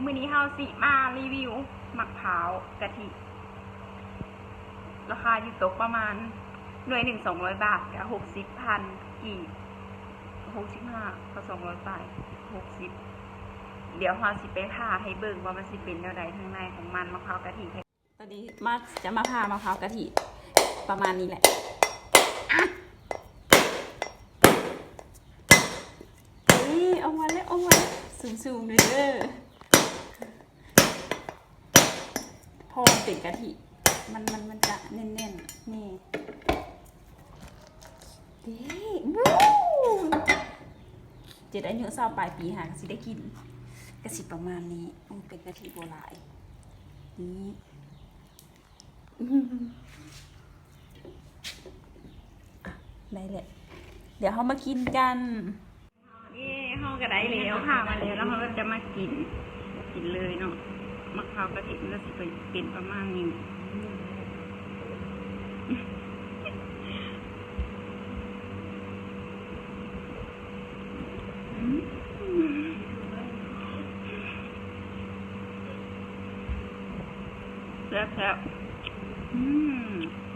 ມື້ນີ້ເຮົາຊິມາຣີວິວໝາກພ້າວກະທິ ລາຄາຢູ່ຕົກປະມານໜ່ວຍໜຶ່ງສອງຮ້ອຍບາດ ກະຫົກສິບພັນກີບ ຫົກສິບຫ້າ ກະສອງຮ້ອຍປາຍ ຫົກສິບ ດຽວເຮົາຊິໄປຜ່າໃຫ້ເບິ່ງວ່າມັນຊິເປັນແນວໃດ ທາງໃນຂອງມັນ ໝາກພ້າວກະທິ. ຕອນນີ້ມາ ຈະມາຜ່າໝາກພ້າວກະທິປະມານນີ້ແຫຼະ ອະ ເອີ ອອກມາແລ້ວ ອອກມາແລ້ວ ສູງໆ ເດີ ເດີ ເພາະວ່າມັນເປັນກະທິ ມັນ ມັນ ມັນຈະແໜ້ນໆ ນີ້ ເດ້ ວູ ເຈັດ ອາຍຸຊາວປາຍປີຫາກະຊິໄດ້ກິນ ກະຊິປະມານນີ້ ໂອ້ ເປັນກະທິບໍ່ຫຼາຍ ນີ້ ໄດ້ແລ້ວ ດຽວເຮົາມາກິນກັນ ເຢ້ ເຮົາກະໄດ້ແລ້ວ ຜ່າມາແລ້ວ ແລ້ວເຮົາກະຈະມາກິນ ກິນເລີຍເນາະ ໝາກພ້າວກະທິມັນກະຊິເປັນ ເປັນປະມານນີ້ ອືມ ແຊບໆ ອືມ.